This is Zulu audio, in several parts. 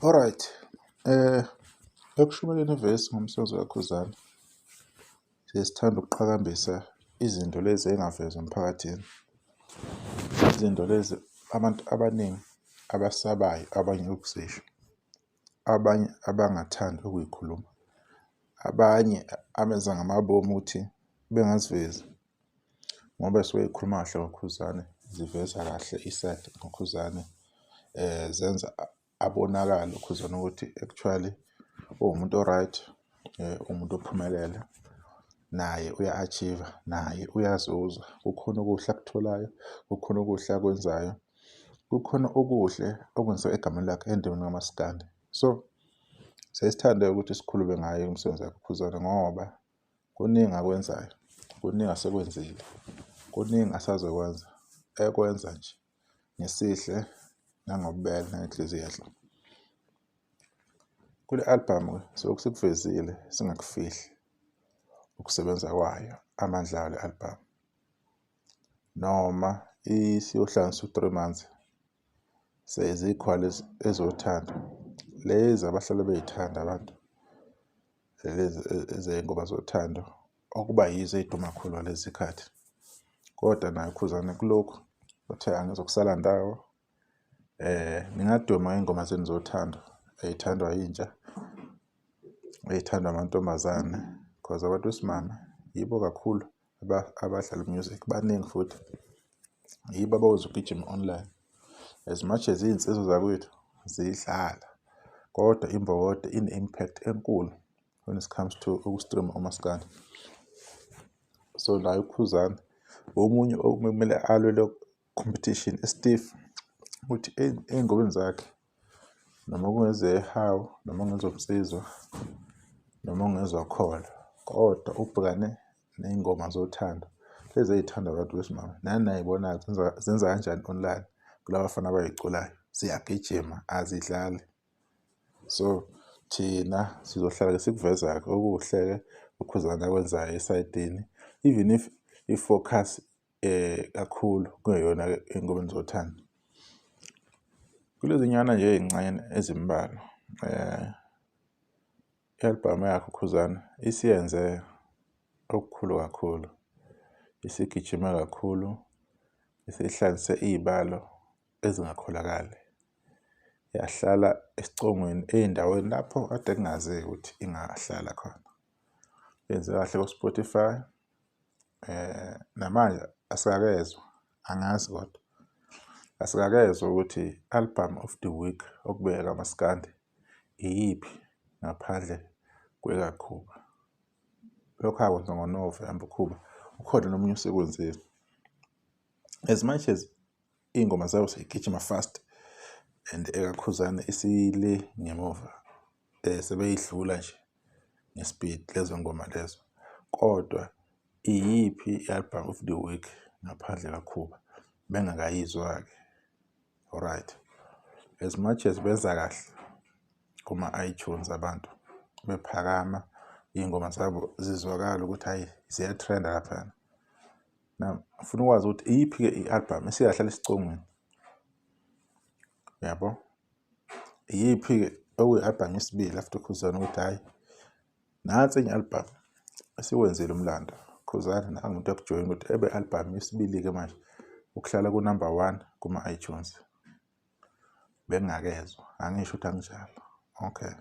Alright, ekushumayeleni ivesi ngomsebenzi kaKhuzani, siye sithande ukuqhakambisa izinto lezi ey'ngavezwa emphakathini. Izinto lezi abantu abaningi abasabayo abanye ukuzisho, abanye abangathandi ukuyikhuluma, abanye abenza ngamabomu ukuthi bengazivezi ngoba y'suke y'khuluma kahle ngoKhuzane, ziveza kahle i-side ngoKhuzane, zenza abonakale uKhuzane ukuthi actually uwumuntu o-right, uwumuntu ophumelele, naye uya-achieve-a, naye uyazuza. Kukhona okuhle akutholayo, kukhona okuhle akwenzayo, kukhona okuhle okwenziwa egameni lakhe endaweni kamaskandi. So, siyaye sithande ukuthi sikhulume ngaye umsebenzi wakhe uKhuzani ngoba kuningi akwenzayo, kuningi asekwenzile, kuningi asazokwenza, ekwenza nje ngesihle nangobubele nangenhliziyo enhle. Kule albhamu silokhu sikuvezile singakufihli ukusebenza kwayo, amandla ayo le albhamu. Noma isiyohlanganisa u-3 months sezikhona lezi ezothando, lezi abahlale bey'thanda abantu, lezi ezey'ngoma zothando okuba yizo ey'duma kakhulu ngalezi khathi. Kodwa naye uKhuzani kulokhu uthe angizukusala ndawo, ningaduma ngey'ngoma zenu zothando ey'thandwa yintsha, ey'thandwa amantombazane cause abantu besimame yibo kakhulu abadlala u-music, baningi futhi yibo abakwazi ukugijima online. As much as iy'nsizwa zakwethu zidlala, kodwa imbokodo ine-impact enkulu when it comes to uku-stream-a umaskandi. So naye uKhuzani omunye okumele alwe le competition e-stiff ukuthi ey'ngomeni zakhe noma kungezehawu noma kungezobunsizwa noma kungezokholo kodwa ubhekane ney'ngoma zothando lezi ey'thandwa abantu besimame. Nani nayibona-ke zenza kanjani online kula bafana abay'culayo, ziyagijima azidlali. So thina sizohlala-ke sikuveza-ke okuhle-ke uKhuzani akwenzayo esayidini even if i-focus kakhulu kungeyona-ke ey'ngomeni zothando. Kulezi nyanga nje ey'ncane ezimbalwa i-albhamu yakhe uKhuzani isiyenze okukhulu kakhulu, isigijime kakhulu, isihlanganise iy'balo ezingakholakali. Yahlala esicongweni ey'ndaweni lapho kade kungazeki ukuthi ingahlala khona. Yenze kahle ku-Spotify, namanje asikakezwa, angazi kodwa, asikakezwa ukuthi album of the week okubeka kamaskandi iyiphi ngaphandle kwekaKhuba. Lokho akwenza ngoNovemba uKhuba, ukhona nomunye osekwenzile. As much as iy'ngoma zayo sey'gijima fast and ekaKhuzani isile ngemuva, sebeyidlula nje nge-speed lezo ngoma lezo, kodwa iyiphi i-album of the week ngaphandle kaKhuba bengakayizwa-ke? Alright, as much as benza kahle kuma-iTunes abantu bephakama iy'ngoma zabo zizwakala ukuthi hhayi ziya-trend-a laphayana. Now ngifuna ukwazi ukuthi iyiphi-ke i-album esike yahlala esicongweni, uyabo? Iyiphi-ke okuyi-album yesibili after Khuzani ukuthi hhayi nansi enye i-album esiwenzile umlando. Khuzani nangu umuntu uyakujoyina ukuthi ebe album yesibili-ke manje ukuhlala ku-number one kuma-iTunes. Bengingakezwa, angisho ukuthi akunjalo. Okay.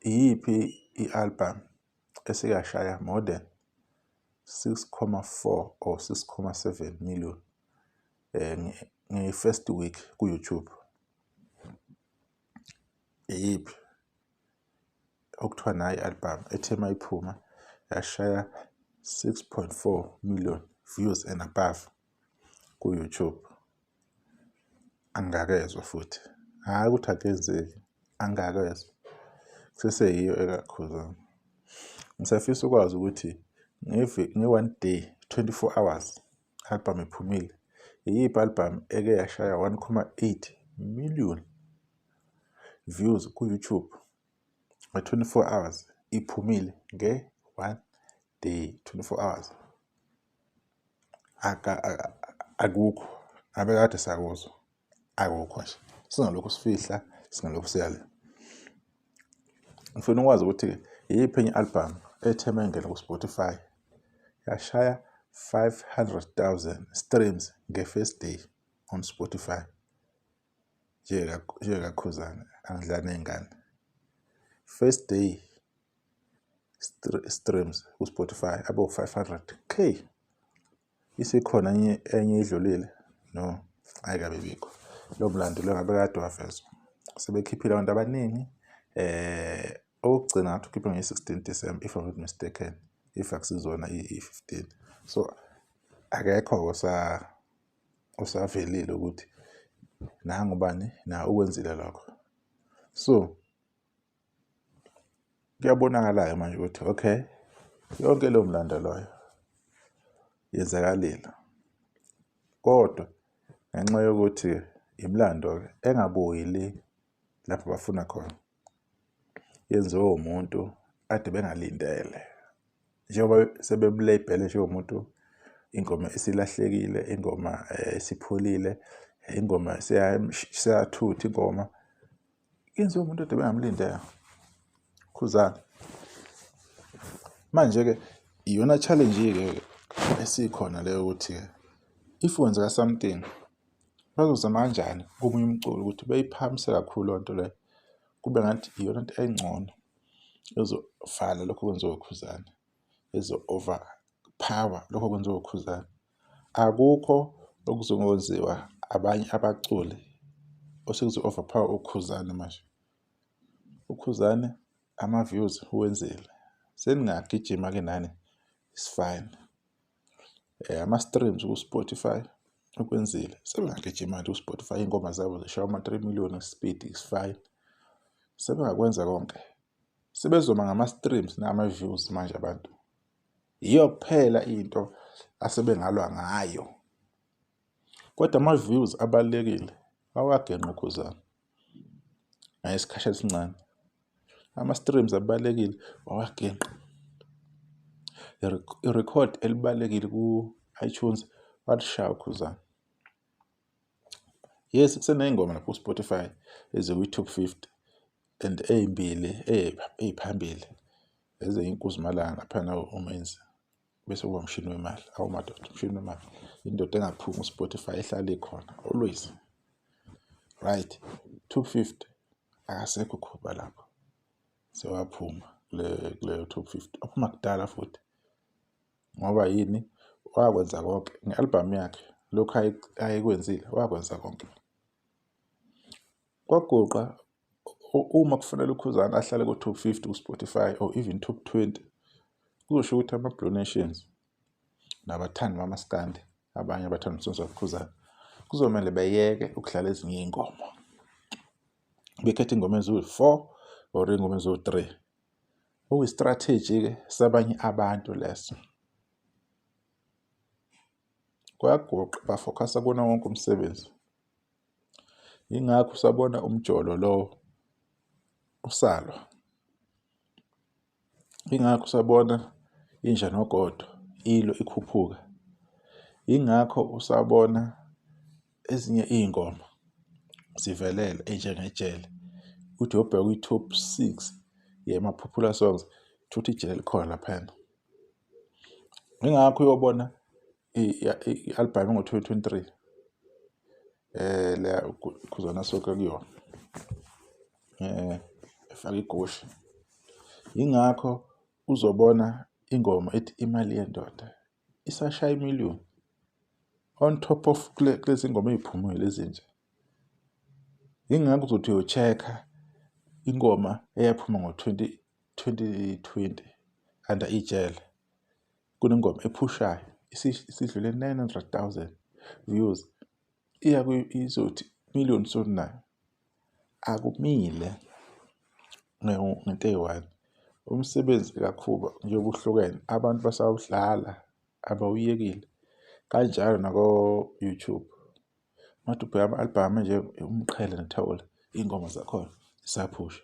Iyiphi i-album esike yashaya more than 6.4 or 6.7 million nge-first week ku-YouTube? Iyiphi? Okuthiwa nayi i-album ethe mayiphuma yashaya 6.4 million views and above ku-YouTube. Angikakezwa futhi, hhayi ukuthi akenzeki, angikakezwa. Kuseseyiyo ekaKhuzani. Ngisafisa ukwazi ukuthi nge-one day, 24 hours, album iphumile, iyiphi i-album eke yashaya 1.8 million views ku-YouTube nge-24 hours iphumile nge-one day, 24 hours? Akukho, ngabe kade sakuzwa, akukho nje. Singalokhu sifihla. Singalokhu siyale. Ngifuna ukwazi ukuthi iyiphi enye i-album ethe mayingena ku-Spotify yashaya 500,000 streams nge-first day on Spotify. NjengakaKhuzani, angidlali ney'ngane. First day streams ku-Spotify abo-500K. Isikhona enye enye idlulile? No, ayikabe bikho. Lo mlando lo ngabe kade wavezwa. Sebekhiphile abantu abaningi okugcina ngathi ukhiphe nge-16 December, if I'm not mistaken, if akusizona i-15. So akekho osavelile ukuthi nangu bani na ukwenzile lokho. So kuyabonakala-ke manje ukuthi okay, yonke leyo mlando loyo yenzakalile, kodwa ngenxa yokuthi imilando-ke engabuyi le lapho bafuna khona, yenziwe umuntu ade bengalindele, njengoba sebemleyibhele njengomuntu ingoma esilahlekile, ingoma esipholile, ingoma seyathutha ingoma yenziwe umuntu ade bengamlindele. Khuzani. Manje-ke iyona challenge-ke esikhona leyo ukuthi-ke if kwenzeka something bazozama kanjani komunye umculo ukuthi beyiphakamise kakhulu leyo nto leyo, kube ngathi iyona nto engcono ezovala lokho okwenziwa uKhuzani, ezo-overpower lokho okwenziwa uKhuzani. Akukho okuzokwenziwa abanye abaculi osekuzo-overpower uKhuzani manje. UKhuzani ama-views uwenzile, seningagijima-ke nani, it's fine. Ama-streams ku-Spotify ukwenzile, sebengagijima nje ku-Spotify, iy'ngoma zabo zishaya ama-3 million speed, it's fine. Sebengakwenza konke, sebezoma ngama-streams nangama-views manje abantu. Yiyo kuphela into asebengalwa ngayo, kodwa ama-views abalulekile, awagenqe uKhuzani ngesikhasha esincane. Ama-streams abalulekile, wawagenqa. Irekhodi elibalulekile ku-iTunes walishaya uKhuzani. Yes, kuseney'ngoma lapho ku-Spotify ezikwi-top 50 and ey'mbili ey'phambili eziyiNkuzimalanga laphana uMenzi, bese kuba umshini wemali. Awu madoda, umshini wemali indoda engaphumi ku-Spotify, ehlala ikhona always, right? Top 50 akasekho uKhuba lapho, sewaphuma kuleyo top 50, waphuma kudala futhi. Ngoba yini? Wakwenza konke nge-album yakhe, lokhu ayekwenzile wakwenza konke. Kwaguqa uma kufanele uKhuzani ahlale ku-top 50 ku-Spotify or even top 20, kuzosho ukuthi ama-Blue Nations nabathandi bamaskandi, abanye abathanda umsebenzi kaKhuzani, kuzomele beyeke ukudlala ezinye iy'ngoma, bekhethe iy'ngoma eziwu-4 or iy'ngoma eziwu-3. Okuyi-strategy-ke sabanye abantu leso. Kwaguqa bafokhasa kuwona wonke umsebenzi. Yingakho usabona umjolo lo usalwa. Yingakho usabona inja nogodo ilo ikhuphuka. Yingakho usabona ezinye iy'ngoma zivelele ey'njengejele. Uthi uyobheka kwi-top 6 yama-popular songs, tholukuthi ijele likhona laphayana. Yingakho uyobona i-album engo-2023 le Khuzani asuke kuyona efaka igoshi. Yingakho uzobona ingoma ethi Imali Yendoda isashaya imiliyoni on top of kulezi ngoma ey'phumile ezintsha. Yingakho uzothi uyo-check-a ingoma eyaphuma ngo-2020 under ijele, kunengoma ephushayo isidlule 900,000 views, iya izothi million soon nayo. Akumile ngento eyi-one. Umsebenzi kaKhuba njengoba uhlukene, abantu basawudlala, abawuyekile, kanjalo nako-YouTube. Made ubheka ama-album nje Umqhele Nethawula, iy'ngoma zakhona zisaphusha.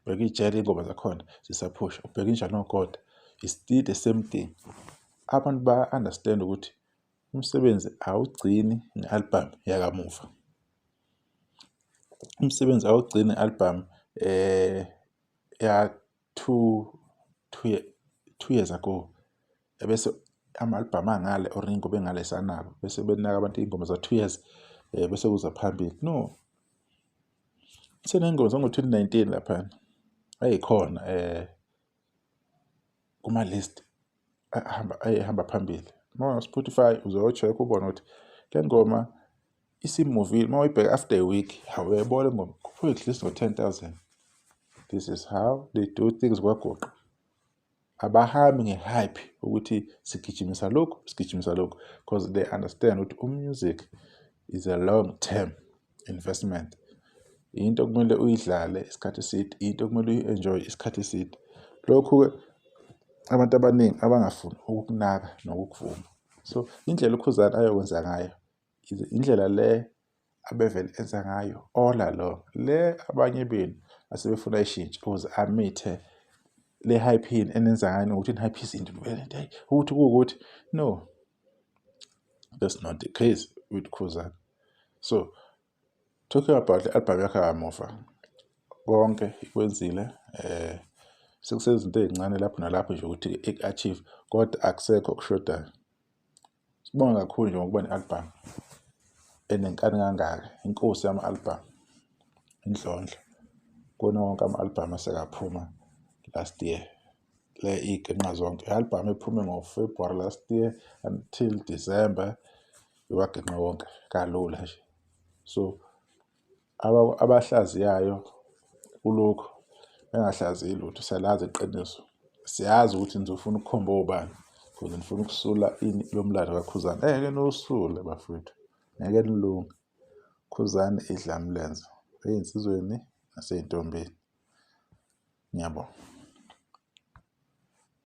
Ubheka Ijele, iy'ngoma zakhona zisaphusha. Ubheka Inja Nogodo, it's still the same thing. Abantu baya-understand ukuthi umsebenzi awugcini nge-album yakamuva. Umsebenzi awugcini i-album ya 2 years ago, ebese ama-album angale or iy'ngoma engale sanabo, bese benaka abantu iy'ngoma za-2 years bese kuza phambili. No, seney'ngoma zango-2019 laphana ey'khona kuma-list ahamba ehamba phambili. Uma Spotify uzoyo-check ubone ukuthi le ngoma isimuvile. Uma uyibheka after a week, hawu, uyayibona ingoma khuphuka at least ngo-10,000. This is how they do things kwaGuqa. Abahambi nge-hype ukuthi sigijimisa lokhu, sigijimisa lokhu, because they understand ukuthi umusic is a long term investment, into okumele uyidlale isikhathi eside, into okumele uyi-enjoy isikhathi eside. Lokhu-ke abantu abaningi abangafuni ukukunaka nokukuvuma. So indlela uKhuzani ayokwenza ngayo indlela le abevele enza ngayo all along, le abanye benu asebefuna ishintshe ukuze amithe le hype yini enenza ngayo ngokuthi ni-hype izinto ukuthi kuwukuthi. No, that's not the case with Khuzani. So talking about le-album yakhe kamuva, konke ikwenzile, sekusezinto ey'ncane lapho nalapho nje ukuthi ik-achieve, kodwa akusekho okushodayo. Sibonge kakhulu nje ngokuba ne-album enenkani kangaka, inkosi yama-album, indlondlo kuwona wonke ama-album asekaphuma last year. Le iy'genqa zonke i-album ephume ngo-February last year until December, iwagenqa wonke kalula nje. So abahlaziyayo kulokhu bengahlaziyi lutho, siyalazi iqiniso, siyazi ukuthi nizofuna ukukhomba obani because nifuna ukusula ini lo mlando kaKhuzani. Ngeke niwusule bafowethu, ngeke nilunge. Khuzani idla mlenze ey'nsizweni nasey'ntombini. Ngiyabonga.